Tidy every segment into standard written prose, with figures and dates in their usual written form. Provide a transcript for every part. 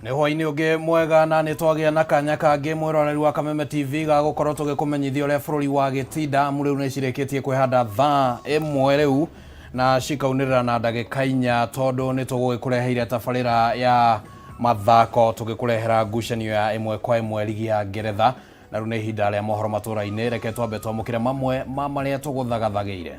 Nĩ hwainĩ ũngĩ mwega na nĩ twagĩa na kanya kangĩ, mwĩroreri wa Kameme TV, ga gũkorwo tũgĩkũmenyithia ũrĩa bũrũri wa gĩtinda, amu rĩu nĩ cirĩkĩtie kwĩhanda thaa 1 rĩu na cikaunĩrĩra na ndagĩka 4, tondũ nĩ tũgũgĩkũreheire tabarĩra ya mathako tũgĩkũrehera ngucanio ya ĩmwe kwa ĩmwe rigi ya Ngeretha. Na rĩu nĩ ihinda rĩa mohoro matũra-inĩ, reke twambe twamũkĩre mamwe ma marĩa tũgũthagathagĩire.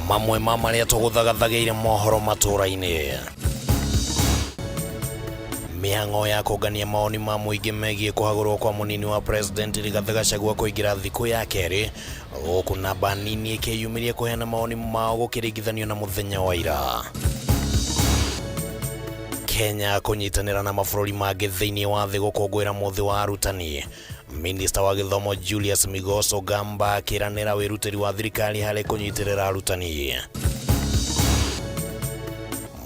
Mamwe ma marĩa tũgũthagathagĩire mohoro matũra-inĩ: mĩhang'o ya kũngania mawoni ma mũingĩ megiĩ kũhagũrwo kwa mũnini wa President Rigathĩ Gachagua kũingĩra thikũ ya kerĩ, gũkũ namba nini ĩkĩyumĩria kũheana mawoni mao gũkĩringithanio na mũthenya wa ira. Kenya kũnyitanĩra na mabũrũri mangĩ thĩinĩ wa thĩ gũkũngũĩra mũthĩ wa arutani. Minista wa gĩthomo Julius Migos Ogamba akĩranĩra wĩrutĩri wa thirikari harĩ kũnyitĩrĩra arutani.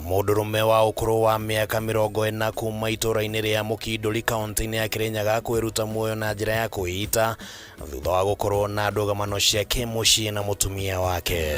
Mũndũrũme wa ũkũrũ wa mĩaka 40 kuma itũũra-inĩ rĩa Mũkindũri kaunti-inĩ ya Kĩrĩnyaga kwĩruta muoyo na njĩra ya kwĩita thutha wa gũkorwo na ndũgamano cia kĩmũciĩ na mũtumia wake.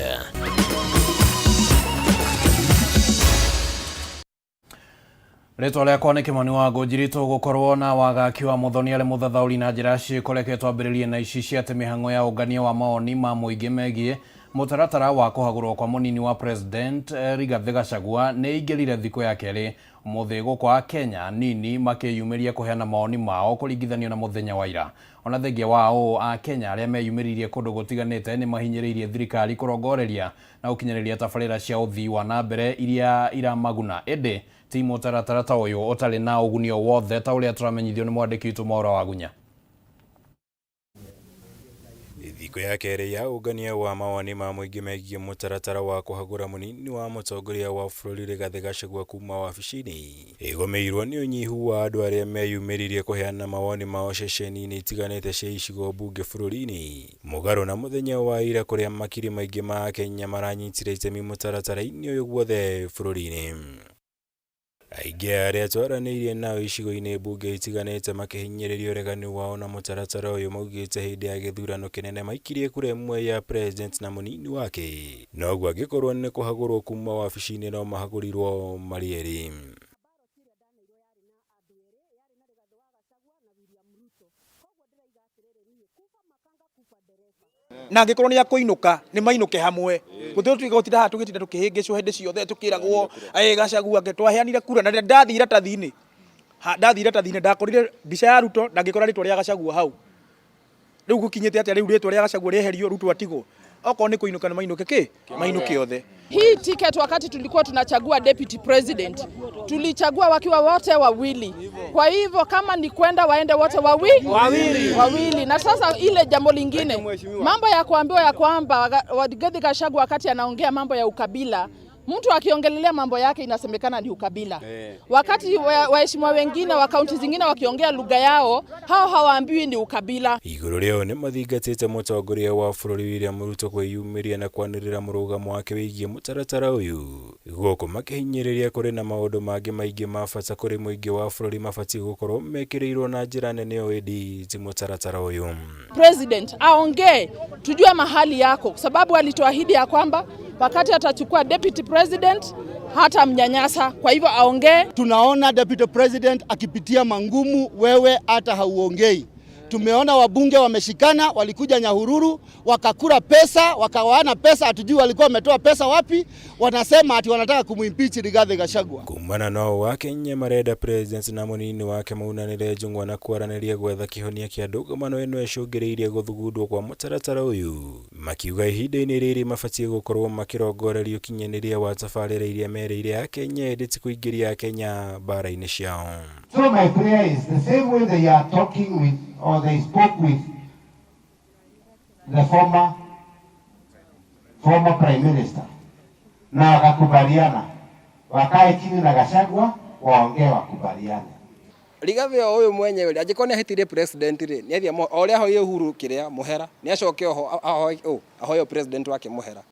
Rĩtwa rĩakwa nĩ Kĩmani wa Ngũnjiri, tũgũkorwo na Wagaki wa Mũthoni arĩ mũthathaũri na njĩra ciĩko. Reke twambĩrĩrie na ici cia atĩ mĩhang'o ya ũngania wa mawoni ma mũingĩ megiĩ mũtaratara wa kũhagũrwo kwa mũnini wa President Rigathĩ Gachagua nĩ ĩingĩrire thikũ ya kerĩ ũmũthĩ, gũkũ Akenya nini makĩyumĩria kũheana mawoni mao kũringithanio na mũthenya wa ira. Ona thengia wa ũũ, Akenya arĩa meyumĩririe kũndũ gũtiganĩte nĩ mahinyĩrĩirie thirikari kũrongoreria na gũkinyanĩria tabarĩra cia ũthii wa na mbere iria iramaguna, ĩndĩ ti mũtaratara ta ũyũ ũtarĩ na ũguni o wothe ta ũrĩa tũramenyithio nĩ mwandĩki witũ Mwaũra Wagunya. Thikũ ya kerĩ ya ũngania wa mawoni ma mũingĩ megiĩ mũtaratara wa kũhagũra mũnini wa mũtongoria wa bũrũri Rigathĩ Gachagua kuma wabici-inĩ ĩgũmĩirwo nĩ ũnyihu wa andũ arĩa meyumĩririe kũheana mawoni mao ceceni-inĩ itiganĩte cia icigo mbunge bũrũri-inĩ. Mũgarũ na mũthenya wa ira kũrĩa makiri maingĩ ma Akenya maranyitire itemi mũtaratara-inĩ ũyũ guothe bũrũri-inĩ. Aingĩ a arĩa twaranĩirie nao icigo-inĩ mbunge itiganĩte makĩhinyĩrĩria ũregani wao na mũtaratara ũyũ maugĩte hĩndĩ ya gĩthurano kĩnene maikirie kura ĩmwe ya president na mũnini wake, noguo angĩkorwo nĩ kũhagũrwo kuma wabici-inĩ no mahagũrirwo marĩ erĩ. Na angĩkorwo nĩ akũinũka, nĩ mainũke hamwe. Gũtirĩ tuge gũtinda haha tũgĩtinda tũkĩhĩngĩcwo hĩndĩ ciothe tũkĩragwo ĩ Gachagua angĩ twaheanire kura. Na rĩrĩa ndathiĩ iratathi-inĩ, ndathiĩ iratathi-inĩ ndakorire mbica ya Ruto na ngĩkora rĩtwa rĩa Gachagua hau. Rĩu gũkinyĩte atĩa rĩu rĩtwa rĩa Gachagua rĩeherio, Ruto atigwo? Okorwo nĩ kũinũka nĩ mainũke kĩ? Mainũke othe. Hii ticket wakati tulikuwa tunachagua deputy president, tulichagua wakiwa wote wawili. Kwa hivyo kama ni kwenda waende wote wawili wawili, wawili. Na sasa ile jambo lingine, mambo ya kuambiwa ya kwamba Rigathi Gachagua wakati anaongea mambo ya ukabila, mtu akiongelelea mambo yake inasemekana ni ukabila. Wakati waheshimiwa wengine wa kaunti zingine wakiongea lugha yao, hao hawaambiwi ni ukabila. Igũrũ rĩao nĩ mathingatĩte mũtongoria wa bũrũri William Ruto kwĩyumĩria na kwanĩrĩra mũrũgamo wake wĩgiĩ mũtaratara ũyũ, gũkũ makĩhinyĩrĩria kũrĩ na maũndũ mangĩ maingĩ ma bata kũrĩ mũingĩ wa bũrũri mabatiĩ gũkorwo mekĩrĩirwo na njĩra nene o ĩndĩ ti mũtaratara ũyũ. President aongee tujue mahali yako, sababu alituahidi ya kwamba wakati atachukua deputy president hata mnyanyasa. Kwa hivyo aongee. Tunaona deputy president akipitia mangumu, wewe hata hauongei. Tumeona wabunge wameshikana, walikuja Nyahururu wakakula pesa, wakawana pesa, hatujui walikuwa wametoa pesa wapi. Wanasema ati wanataka kumuimpeach Rigathi Gachagua. Kumana no wa Kenya marenda president na mũnini wake maunanĩre njũng'wa na kwaranĩria gwetha kĩhonia kĩa ndũgamano ĩno ĩcũngĩrĩirie gũthugundwo kwa mũtaratara ũyũ, makiuga ihinda-inĩ rĩrĩ mabatiĩ gũkorwo makĩrongoreria ũkinyanĩria wa tabarĩra iria merĩire Akenya ĩndĩ ti kũingĩria Akenya mbara-inĩ ciao. So my prayer is the same way they are talking with or they spoke with the former prime minister na wakakubaliana, wakae chini na Gachagua waongee wakubaliane. Rigathi o ũyũ mwenyewe rĩ, angĩkorwo nĩ ahĩtĩirie president rĩ, nĩ athiĩ o ũrĩa ahoire Uhuru kĩrĩa mũhera, nĩ acoke oho ahoe ũ ahoe president wake mũhera.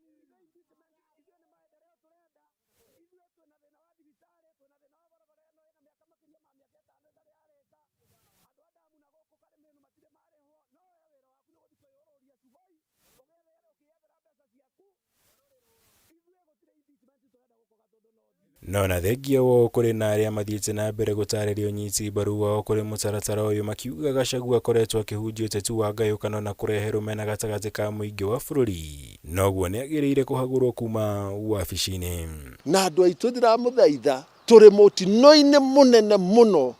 No na thengia wao kũrĩ na arĩa mathiĩte na mbere gũtarĩria ũnyiti mbaru wao kũrĩ mũtaratara ũyũ makiuga Gachagua akoretwo akĩhunjia ũteti wa ngayũkano na kũrehe rũmena gatagatĩ ka mũingĩ wa bũrũri noguo nĩagĩrĩire kũhagũrwo kuma wabici-inĩ. Na andũ aitũ ndĩramũthaitha tũrĩ mũtino-inĩ mũnene mũno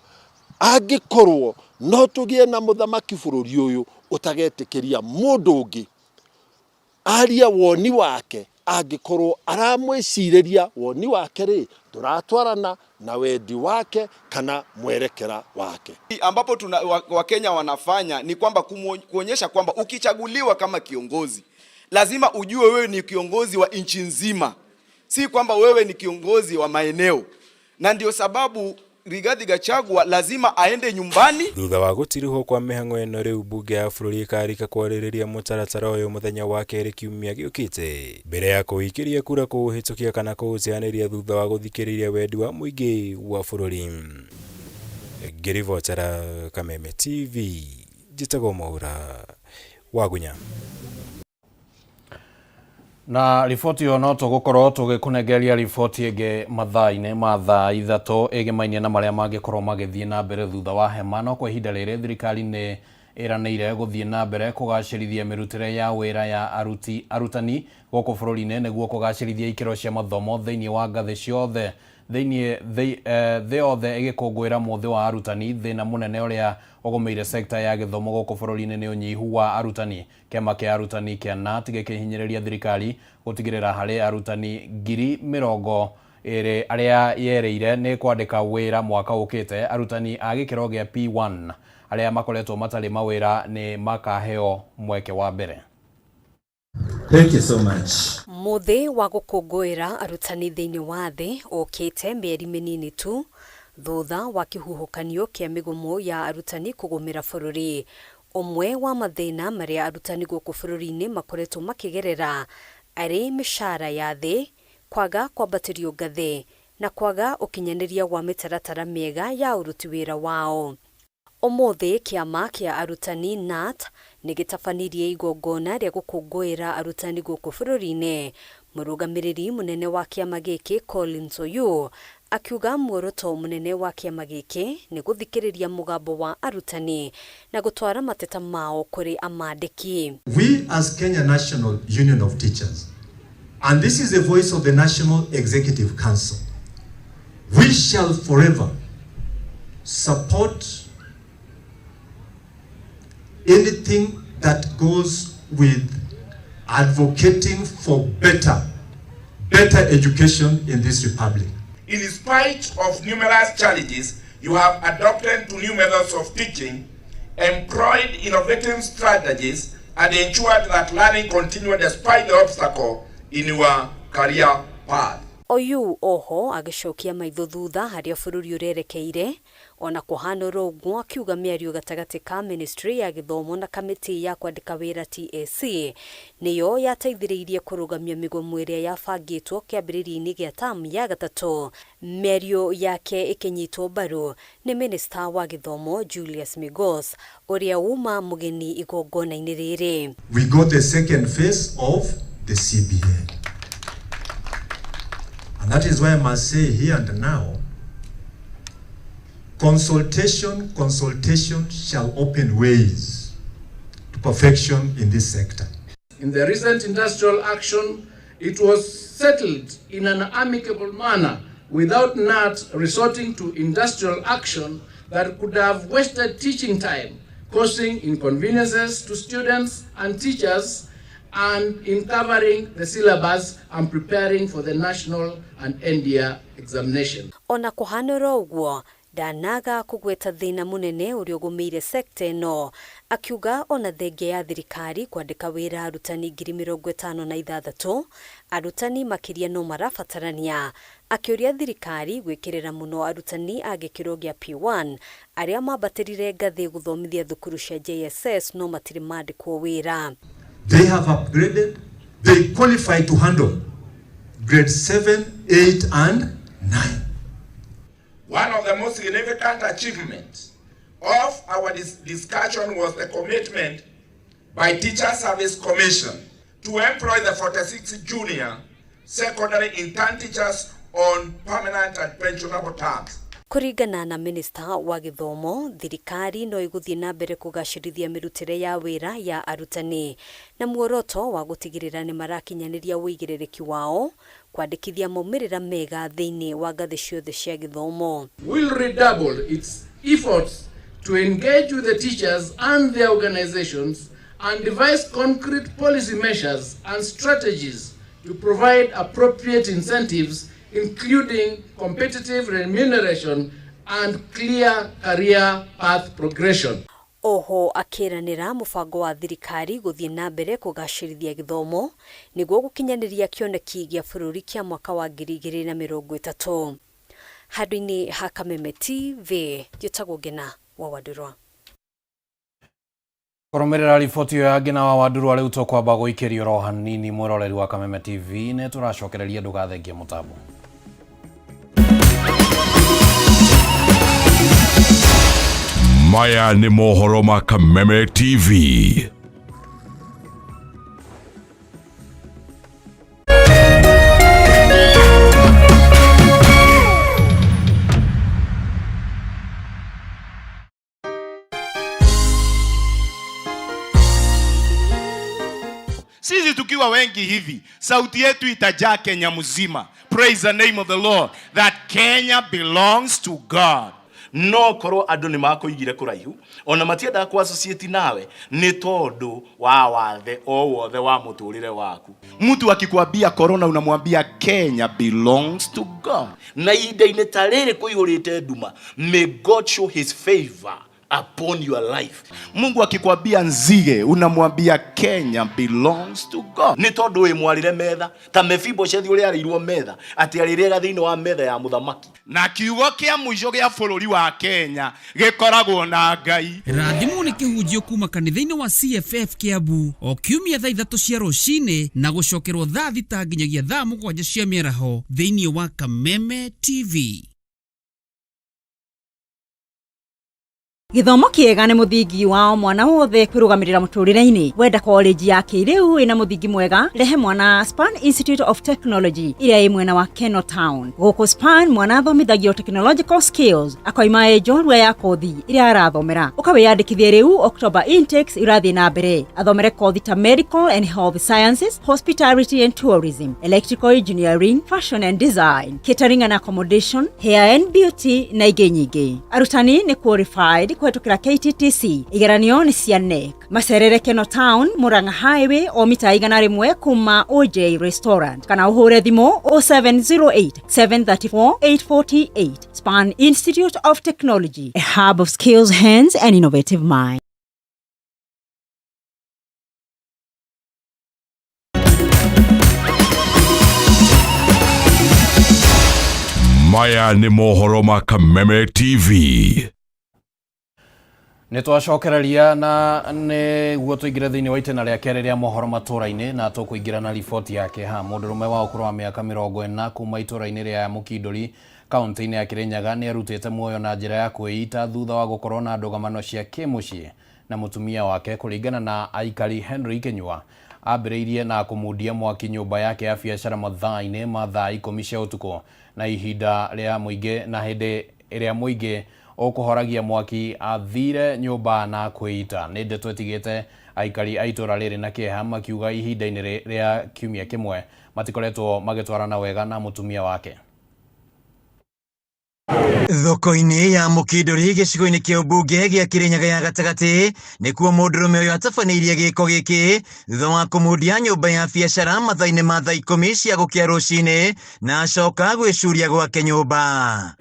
angĩkorwo no tũgĩe na mũthamaki bũrũri ũyũ ũtagetĩkĩria mũndũ ũngĩ aria woni wake angĩkorwo aramwĩcirĩria woni wake rĩ ndũratwarana na wendi wake kana mwerekera wake. Ambapo tuna Wakenya wanafanya ni kwamba kuonyesha kwamba ukichaguliwa kama kiongozi lazima ujue wewe ni kiongozi wa nchi nzima, si kwamba wewe ni kiongozi wa maeneo, na ndio sababu Rigathi Gachagua lazima aende nyumbani. Thutha wa gũtirihwo kwa mĩhang'o ĩno rĩu mbunge ya bũrũri ĩkarika kwarĩrĩria mũtaratara ũyũ mũthenya wa kerĩ kiumia gĩũkĩte mbere ya kũũikĩria kura kũũhĩtũkia kana kũũteanĩria thutha wa gũthikĩrĩria wendi wa mũingĩ wa bũrũri. Ngĩribotera Kameme TV njĩtagwo Mwaura Wagunya. Na riboti ĩyo no tũgũkorwo tũgĩkũnengeria riboti ĩngĩ mathaa-inĩ ma thaa 3 ĩgĩmainie na marĩa mangĩkorwo magĩthiĩ na mbere thutha wa hema. No kwa ihinda rĩrĩ thirikari nĩ ĩranĩire gũthiĩ na mbere kũgacĩrithia mĩrutĩre ya wĩra ya arutani gũkũ bũrũri-inĩ nĩguo kũgacĩrithia ikĩro cia mathomo thĩinĩ wa ngathĩ ciothe thĩinĩ thĩ yothe ĩgĩkũngũĩra mũthĩ wa arutani. Thĩna mũnene ũrĩa ũgũmĩire sekta ya gĩthomo gũkũ bũrũri-inĩ nĩ ũnyihu wa arutani. Kĩama kĩa arutani kĩa KNUT gĩkĩhinyĩrĩria thirikari gũtigĩrĩra harĩ arutani 20,000 arĩa yerĩire nĩ kwandĩka wĩra mwaka ũkĩte. Arutani a gĩkĩro gĩa P1 arĩa makoretwo matarĩ mawĩra nĩ makaheo mweke wa mbere. Thank you so much. Mũthĩ wa gũkũngũĩra arutani thĩinĩ wa thĩ ũkĩte mĩeri mĩnini tu thutha wa kĩhuhũkanio kĩa mĩgomo ya arutani kũgũmĩra bũrũri. Ũmwe wa mathĩna marĩa arutani gũkũ bũrũri-inĩ makoretwo makĩgerera arĩ mĩcara ya thĩ, kwaga kwambatĩrio ngathĩ na kwaga ũkinyanĩria wa mĩtaratara mĩega ya ũruti wĩra wao. Ũmũthĩ kĩama kĩa arutani KNUT nĩ gĩtabanirie igongona rĩa gũkũngũĩra arutani gũkũ bũrũri-inĩ. Mũrũgamĩrĩri mũnene wa kĩama gĩkĩ Collins Oyu akiuga muoroto mũnene wa kĩama gĩkĩ nĩ gũthikĩrĩria mũgambo wa arutani na gũtwara mateta mao kũrĩ amandĩki. We as Kenya National Union of Teachers, and this is the voice of the National Executive Council, we shall forever support anything that goes with advocating for better education in this republic. In spite of numerous challenges, you have adopted to new methods of teaching, employed innovative strategies, and ensured that learning continued despite the obstacle in your career path. Oyu oho agĩcokia maitho thutha harĩa bũrũri ũrerekeire ona kũhana ũguo akiuga mĩario gatagatĩ ka ministry ya gĩthomo na kamĩtĩ ya kwandĩka wĩra TSC nĩyo yateithĩrĩirie kũrũgamia mĩgomo ĩrĩa yabangĩtwo kĩambĩrĩria-inĩ gĩa tamu ya gatatũ. Mĩario yake ĩkĩnyitwo mbaru nĩ minista wa gĩthomo Julius Migos ũrĩa uma mũgeni igongona-inĩ rĩrĩ. We got the second phase of the CBA. And that is why I must say here and now, consultation shall open ways to perfection in this sector. In the recent industrial action, it was settled in an amicable manner without KNUT resorting to industrial action that could have wasted teaching time, causing inconveniences to students and teachers, and in covering the syllabus and preparing for the national and end-year examination. Ona kũhana ũguo ndanaga kũgweta thĩna mũnene ũrĩa ũgũmĩire sekta ĩno akiuga ona thengia ya thirikari kwandĩka wĩra arutani 56,000 arutani makĩria no marabatarania akĩũria thirikari gwĩkĩrĩra mũno arutani a gĩkĩro gĩa P1 arĩa mambatĩrire ngathĩ gũthomithia thukuru cia JSS no matirĩ mandĩkwo wĩra. They have upgraded, they qualify to handle grade 7, 8 and 9. One of the most significant achievements of our discussion was the commitment by Teacher Service Commission to employ the 46 junior secondary intern teachers on permanent and pensionable terms. Kũringana na minista wa gĩthomo, thirikari no ĩgũthiĩ na mbere kũgacĩrithia mĩrutĩre ya wĩra ya arutani na muoroto wa gũtigĩrĩra nĩ marakinyanĩria ũigĩrĩrĩki wao kwandĩkithia maumĩrĩra mega thĩinĩ wa ngathĩ ciothe cia gĩthomo. Will redouble its efforts to engage with the teachers and their organizations and devise concrete policy measures and strategies to provide appropriate incentives, including competitive remuneration and clear career path progression. Oho akĩranĩra mũbango wa thirikari gũthiĩ na mbere kũgacĩrithia gĩthomo nĩguo gũkinyanĩria kĩoneki gĩa bũrũri kĩa mwaka wa 2030. Handũ-inĩ ha Kameme TV, njĩtagwo Ngĩna wa Wandũrwa. Kũrũmĩrĩra riboti ĩyo ya Ngĩna wa Wandũrwa rĩu tũkwamba gũikĩrio oro hanini mwĩroreri wa Kameme TV nĩ tũracokereria ndũgathengie mũtambo. Maya nĩ mohoro ma Kameme TV. Sisi tukiwa wengi hivi, sauti yetu itajaa Kenya mzima. Praise the name of the Lord that Kenya belongs to God. No korwo andu ni makuigire kuraihu ona matiendaga ku associate nawe ni tondu wa wathe o wothe wa muturire waku. Mtu akikwambia corona unamwambia Kenya belongs to God. Na ihinda-inĩ ta rĩrĩ kũihũrĩte nduma, may God show his favor upon your life. Mungu akikwambia nzige unamwambia Kenya belongs to God. Nĩ tondũ wĩ mwarĩre metha ta Mefiboshethi ũrĩa arĩirwo metha atĩ arĩrĩaga thĩinĩ wa metha ya mũthamaki. Na kiugo kĩa mũico gĩa bũrũri wa Kenya gĩkoragwo na Ngai. Rathimwo nĩ kĩhunjio kuma kanitha-inĩ wa CFF Kiambu o kiumia thaa 3 cia rũcinĩ na gũcokerwo thaa 6 nginyagia thaa 7 cia mĩaraho thĩinĩ wa Kameme TV. Gĩthomo kĩega nĩ mũthingi wa o mwana wothe kwĩrũgamĩrĩra mũtũrĩre-inĩ. Wenda college ya kĩrĩu ĩna mũthingi mwega, rehe mwana Span Institute of Technology ĩrĩa ĩ mwena wa Keno Town. Gũkũ Span mwana athomithagio technological skills akoima ĩ njorua ya kothi ĩrĩa arathomera. Ũkawĩyandĩkithie rĩu October intakes irathiĩ na mbere. Athomere kothi ta medical and health sciences, hospitality and tourism, electrical engineering, fashion and design, catering and accommodation, hair and beauty na ingĩ nyingĩ. Arutani nĩ qualified kũhetũkĩra KTTC. Igeranio nĩ cia KNEC. Macerere Keno Town, Murang'a Highway o mita 100 kuma OJ Restaurant kana ũhũre thimũ 0708 734 848. Span Institute of Technology, a hub of skills, hands and innovative minds. Maya nĩ mohoro ma Kameme TV. Nĩ twacokereria na nĩguo tũingĩre thĩinĩ wa itĩna rĩa kerĩ rĩa mohoro matũra-inĩ na tũkũingĩra na riboti yake ha mũndũrũme wa ũkũrũ wa mĩaka 40 kuma itũra-inĩ rĩa Mũkindũri kaunti-inĩ ya Kĩrĩnyaga nĩ arutĩte muoyo na njĩra ya kwĩita thutha wa gũkorwo na ndũgamano cia kĩmũciĩ na mũtumia wake. Kũringana na aikari, Henry Kinyua ambĩrĩirie na kũmundia mwaki nyũmba yake ya biacara mathaa-inĩ ma thaa 10 cia ũtukũ na ihinda rĩa mũingĩ na hĩndĩ ĩrĩa mũingĩ ũkũhoragia mwaki athire nyũmba na kwĩita. Nĩ ndeto ĩtigĩte aikari a itũra rĩrĩ na kĩeha makiuga ihinda-inĩ rĩa kiumia kĩmwe matikoretwo magĩtwarana wega na mũtumia wake. Thoko-inĩ ya Mũkindũri gĩcigo-inĩ kĩa ũmbunge gĩa Kĩrĩnyaga ya gatagatĩ nĩkuo mũndũrũme ũyũ atabanĩirie gĩko gĩkĩ thutha wa kũmundia nyũmba ya biacara mathaa-inĩ ma thaa 10 cia gũkĩa rũcinĩ na acoka gwĩcuria gwake nyũmba.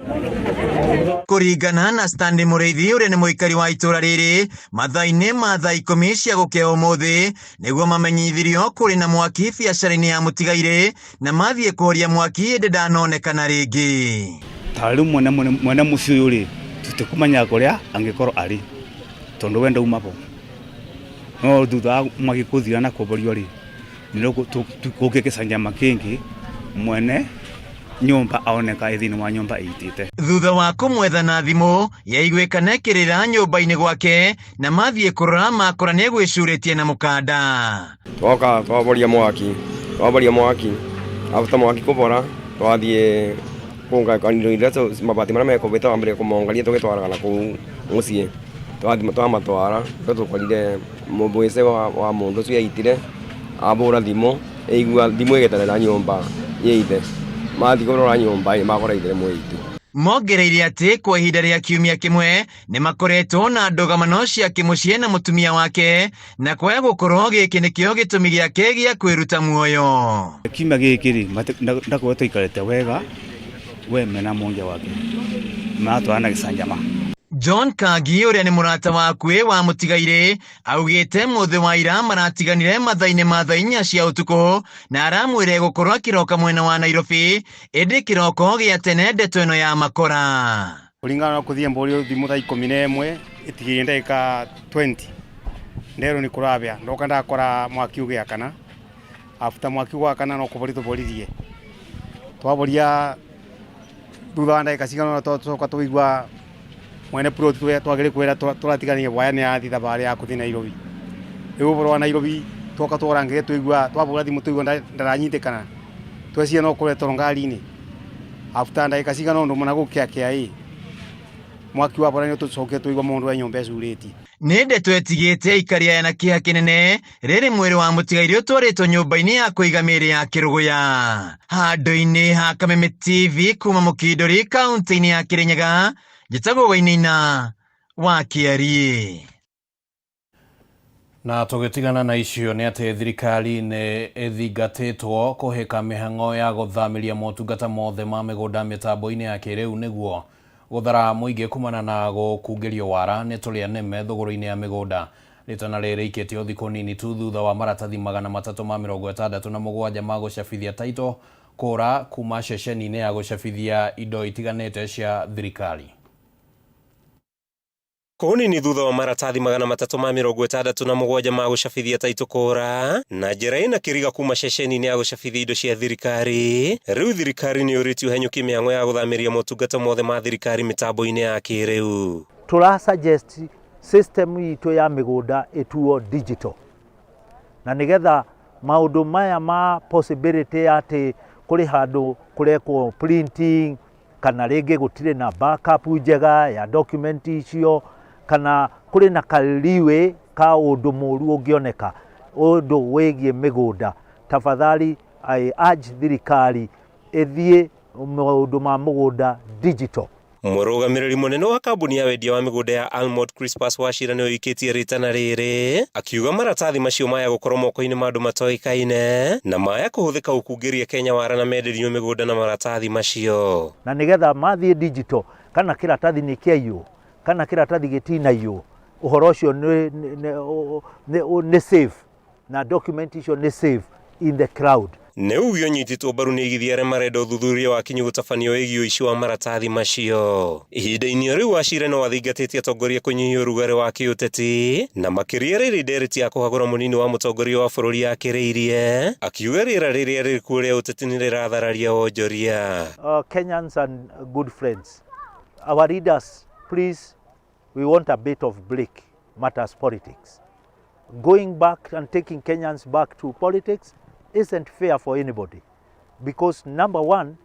Kũringana na Stanley Mũrĩithi ũrĩa nĩ mũikari wa itũra rĩrĩ, mathaa-inĩ ma thaa 10 cia gũkĩa ũmũthĩ nĩguo mamenyithirio kũrĩ na mwaki biacara-inĩ ya mũtigairĩ na mathiĩ kũhoria mwaki ĩndĩ ndanonekana rĩngĩ. Ta rĩu mwene mũciĩ ũyũ rĩ, tũtikũmenya kũrĩa angĩkorwo arĩ tondũ we ndauma bo. No thutha wa mwaki kũthira na kũborio rĩ, nĩrĩo kũngĩgĩcanyama kĩngĩ mwene nyũmba aoneka ĩ thĩinĩ wa nyũmba ĩitĩte. Thutha wa kũmwetha na thimũ yaiguĩkana ĩkĩrĩra nyũmba-inĩ gwake na mathiĩ kũrora makora nĩegwĩcurĩtie na mũkanda. Twoka twaboria mwaki, afuta mwaki kũbora Twathiĩ kũngania indo iria mabati marĩa mekũbĩte twambĩrĩria kũmongania tũgĩtwaraga na kũu mũciĩ. Twathiĩ twamatwara nĩrĩo tũkorire mũbĩcĩ wa mũndũ ũcio eitire abũra thimũ aigua thimũ ĩgĩterera nyũmba ya ithe. Mathiĩ kũrora nyũmba ĩ makora ithe nĩ mũitu. Mongereire atĩ kwa ihinda rĩa kiumia kĩmwe nĩ makoretwo na ndũgamano cia kĩmũciĩ na mũtumia wake na kwaya gũkorwo gĩkĩ nĩkĩo gĩtũmi gĩake gĩa kwĩruta muoyo. Kiumia gĩkĩ rĩ, ndakoretwo aikarĩte wega we mena mwonja wake maratwarana na gĩcanjama. John Kangi ũrĩa nĩ mũrata wa hakuhĩ wa mũtigairĩ augĩte mũthĩ wa ira maratiganire mathaa-inĩ ma thaa inya cia ũtukũ na aramwĩra egũkorwo akĩroka mwena wa Nairobi ĩndĩ kĩroko gĩa tene ndeto ĩno ya makora. Kũringana na kũthiĩ mbũri thimũ thaa 11 ĩtigĩire ndagĩka 20 nderwo nĩ kũrabĩa ndoka ndakora mwaki ũgĩakana after mwaki gwakana no kũboria tũboririe twaboria thutha wa ndagĩka cigana ũna twacoka twaigua mwene plot twagĩrĩire kwĩra tũratigania bwaya nĩ yathiĩ thabarĩ ya kũthiĩ Nairobi rĩu ũboro wa Nairobi twoka tworangĩre twaigua twabũra thimũ twaigua ndaranyitĩkana tweciria no kũrĩa toro ngari-inĩ after ndagĩka cigana ũndũ mũna gũkĩakĩa ĩ mwaki wabora nĩ tũcokire twaigua mũndũ e nyũmba ecurĩtie. Nĩ ndeto ĩtigĩte aikari aya na kĩeha kĩnene rĩrĩ mwĩrĩ wa mũtigairĩ ũtwarĩtwo nyũmba-inĩ ya kũiga mĩĩrĩ ya Kĩrũgũya. Handũ-inĩ ha Kameme TV kuma Mũkindũri kaunti-inĩ ya Kĩrĩnyaga, njĩtagwo Wainaina wa Kĩariĩ. Na tũgĩtigana na icio nĩ atĩ thirikari nĩ ĩthingatĩtwo kũhĩka mĩhang'o ya gũthamĩria motungata mothe ma mĩgũnda mĩtambo-inĩ ya kĩrĩu nĩguo gũthara mũingĩ kumana na gũkungĩrio wara nĩ tũrĩa nĩme thũgũrĩ-inĩ ya mĩgũnda. Rĩtana rĩrĩ rĩikĩtio thikũ nini tu thutha wa maratathi 367 ma gũcabithia title kũra kuma ceceni-inĩ ya gũcabithia indo itiganĩte cia thirikari. Kũu nini thutha wa maratathi 367 ma gũcabithia taitũ kũra na njĩra ĩna kĩriga kuma ceceni-inĩ ya gũcabithia indo cia thirikari, rĩu thirikari nĩ yũrĩtio ĩhanyũkie mĩhang'o ya gũthamĩria motungata mothe ma thirikari mĩtambo-inĩ ya kĩrĩu. Tũra suggest system itũ ya mĩgũnda ĩtuo digital na nĩgetha maũndũ maya ma possibility atĩ kũrĩ handũ kũrekwo printing kana rĩngĩ gũtirĩ na backup njega ya document icio kana kũrĩ na kaliwe ka ũndũ mũru ũngĩoneka ũndũ wĩgiĩ mĩgũnda, tafadhali I urge thirikari ĩthiĩ maũndũ ma mũgũnda digital. Mũrũgamĩrĩri mũnene wa kambuni ya wendia wa mĩgũnda ya Almond Crispus Wachira nĩwe ũikĩtie rĩtana rĩrĩ akiuga maratathi macio maya gũkorwo moko-inĩ ma andũ matoĩkaine na maya kũhũthĩka gũkungĩria Kenya wara na menderio mĩgũnda na maratathi macio. Na nĩgetha mathiĩ digital kana kĩratathi nĩ kĩaiywo kana kĩratathi gĩtinaiywo, ũhoro ũcio nĩ safe na document icio nĩ safe in the cloud. Nĩ uge ũnyitĩtwo mbaru nĩ aigithia arĩa marenda ũthuthuria wa kinyi gũtabanio wĩgiĩ ũici wa maratathi macio. Ihinda-inĩ o rĩu Wachira no athingatĩte atongoria kũnyihia ũrugarĩ wa kĩũteti na makĩria rĩrĩ ndereti ya kũhagũra mũnini wa mũtongoria wa bũrũri yakĩrĩirie, akiuga rĩera rĩrĩa rĩrĩ kuo rĩa ũteti nĩ rĩrathararia wonjoria. Kenyans and good friends, our leaders, please, we want a bit of break matters politics. Going back and taking Kenyans back to politics isn't fair for anybody because number one,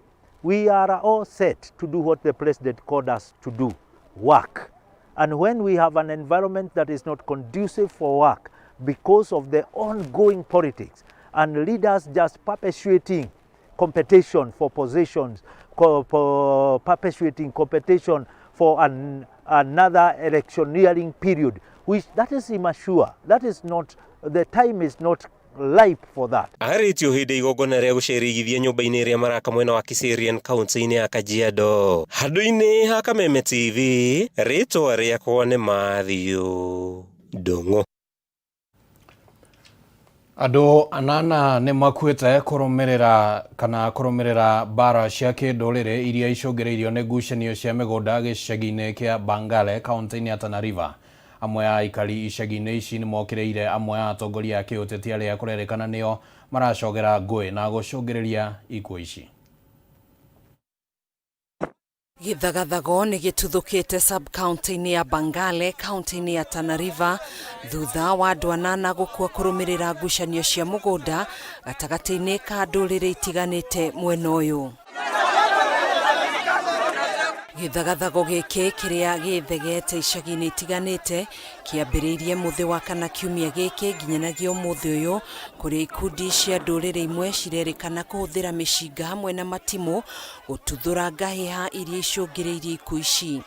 we are all set to do what the president called us to do, work. And when we have an environment that is not conducive for work because of the ongoing politics and leaders just perpetuating competition for positions, perpetuating competition for another electioneering period, which that is immature. That is not, the time is not ripe for that. Arĩtio hĩndĩ igongona rĩa gũcerigithia nyũmba-inĩ ĩrĩa maraka mwena wa Kiserian kaunti-inĩ ya Kajiado. Handũ-inĩ ha Kameme TV, rĩtwa rĩakwa nĩ Matthew Ndung'u. Andũ anana nĩ makuĩte kũrũmĩrĩra kana kũrũmĩrĩra mbara cia kĩndũrĩrĩ iria icũngĩrĩirio nĩ ngucanio cia mĩgũnda gĩcagi-inĩ kĩa Bangale kaunti-inĩ ya Tana River. Amwe a aikari icagi-inĩ ici nĩ mokĩrĩire amwe a atongoria a kĩũteti arĩa kũrerĩkana nĩo maracogera ngũĩ na gũcũngĩrĩria ikuũ ici. Gĩthagathago nĩ gĩtuthũkĩte sub-county-inĩ ya Bangale kaunti-inĩ ya Tana River thutha wa andũ anana gũkua kũrũmĩrĩra ngucanio cia mũgũnda gatagatĩ-inĩ ka ndũrĩrĩ itiganĩte mwena ũyũ. Gĩthagathago gĩkĩ kĩrĩa gĩthegete icagi-inĩ itiganĩte kĩambĩrĩirie mũthĩ wa kana kiumia gĩkĩ nginyanagia ũmũthĩ ũyũ, kũrĩa ikundi cia ndũrĩrĩ imwe cirerĩkana kũhũthĩra mĩcinga hamwe na matimũ gũtuthũra ngahĩha iria icũngĩrĩirie ikuũ ici.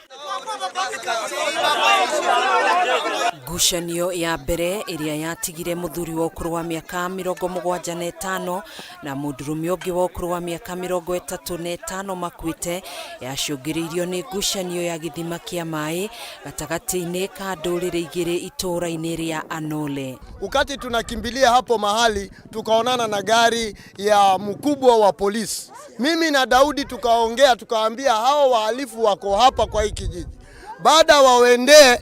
Ngucanio ya mbere ĩrĩa yatigire mũthuri wa ũkũrũ wa mĩaka 75 na mũndũrũme ũngĩ wa ũkũrũ wa mĩaka 35 makuĩte yacũngĩrĩirio nĩ ngucanio ya gĩthima kĩa maĩ gatagatĩ-inĩ ka ndũrĩrĩ igĩrĩ itũũra-inĩ rĩa Anole. Wakati tunakimbilia hapo mahali tukaonana na gari ya mkubwa wa polisi. Mimi na Daudi tukaongea, tukaambia hao wahalifu wako hapa kwa hii kijiji. Baada waendee,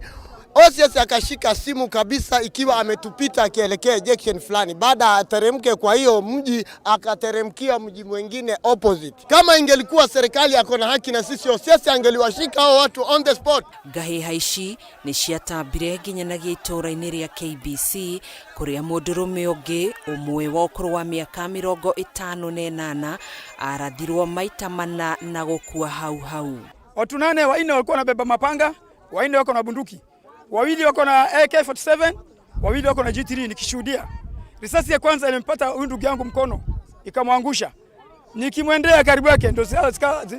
OCS akashika simu kabisa ikiwa ametupita akielekea junction fulani. Baada ateremke kwa hiyo mji, akateremkia mji mwingine opposite. Kama ingelikuwa serikali ako na haki na sisi, OCS angeliwashika hao watu on the spot. Ngahĩha ici nĩ ciatambire nginyanagia itũũra-inĩ rĩa KBC kũrĩa mũndũrũme ũngĩ ũmwe wa ũkũrũ wa mĩaka 58 arathirwo maita mana na gũkua hau hau. Watu 8, 4 walikuwa wanabeba mapanga, 4 wako na bunduki, 2 wako na AK47, 2 wako na G3. Nikishuhudia risasi ya kwanza ilimpata huyu ndugu yangu mkono ikamwangusha, nikimwendea karibu yake ndio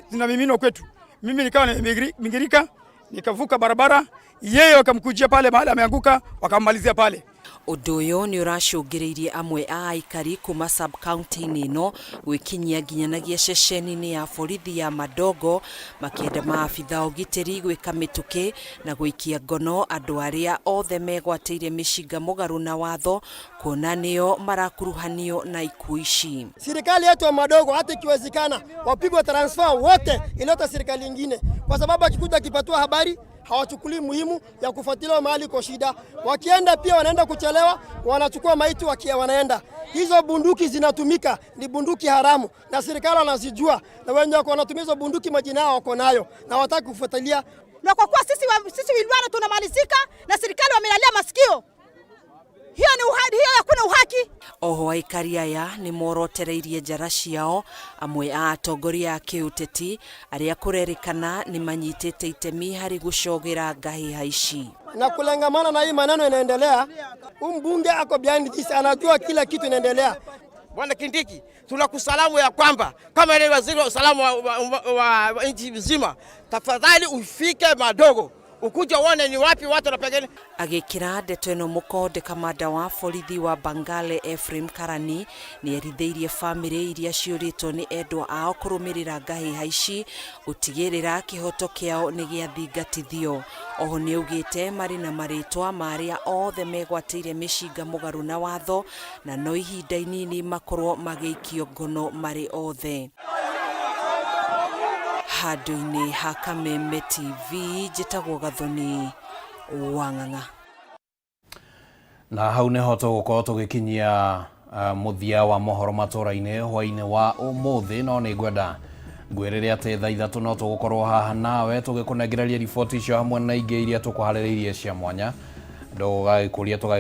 zinamiminwa kwetu. Mimi nikawa nimingirika, nikavuka barabara, yeye wakamkujia pale mahali ameanguka, wakammalizia pale. Ũndũ ũyũ nĩ ũracũngĩrĩirie amwe a aikari kuma sub-county-inĩ ĩno gwĩkinyia nginyanagia ceceni-inĩ ya borithi ya Madogo makĩenda maabitha ũgitĩri gwĩka mĩtũkĩ na gũikia ngono andũ arĩa othe megwatĩire mĩcinga mũgarũ na watho kuona nĩo marakuruhanio na ikuũ ici. Serikali yetu ya Madogo hata ikiwezekana wapigwe transfer wote, ileta serikali nyingine, kwa sababu akikuja akipatiwa habari hawachukulii muhimu ya kufuatilia mahali kwa shida. Wakienda pia wanaenda kuchelewa, wanachukua maiti wakia wanaenda. Hizo bunduki zinatumika ni bunduki haramu na serikali wanazijua, na wenye wako wanatumia hizo bunduki majina yao wako nayo na wataki kufuatilia. Na kwa kuwa sisi Wilwana tunamalizika na serikali wamelalia masikio. Hiyo ni uhadi, hiyo hakuna uhaki. Oho aikari aya nĩ morotereirie njara ciao amwe a atongoria a kĩũteti arĩa kũrerĩkana nĩ manyitĩte itemi harĩ gũcogera ngahĩha ici. Na kulengamana na hii maneno inaendelea, huyu mbunge ako behind this, anajua kila kitu inaendelea. Bwana Kindiki, tunakusalamu ya kwamba kama ile waziri wa usalama wa nchi nzima, tafadhali ufike Madogo ukuja uone ni wapi watu wanapigana. Agĩkĩra ndeto ĩno mũkonde kamanda wa borithi wa Bangale Ephraim Karani nĩerithĩirie bamĩrĩ iria ciũrĩtwo nĩ endwa ao kũrũmĩrĩra ngahĩha ici gũtigĩrĩra kĩhoto kĩao nĩ gĩathingatithio. Oho nĩaugĩte marĩ na marĩtwa ma arĩa othe megwatĩire mĩcinga mũgarũ na watho na no ihinda inini makorwo magĩikio ngono marĩ othe. Handũ-inĩ ha Kameme TV njĩtagwo Gathoni Wang'ang'a. Na hau nĩho tũgũkorwo tũgĩkinyia mũthia wa mohoro matũra-inĩ hwaĩ-inĩ wa ũmũthĩ, no nĩ ngwenda ngwĩrĩre atĩ thaa 3 no tũgũkorwo haha nawe tũgĩkũnengereria riboti icio hamwe na ingĩ iria tũkũharĩrĩirie cia mwanya. Ndũgagĩkũria tũgagĩ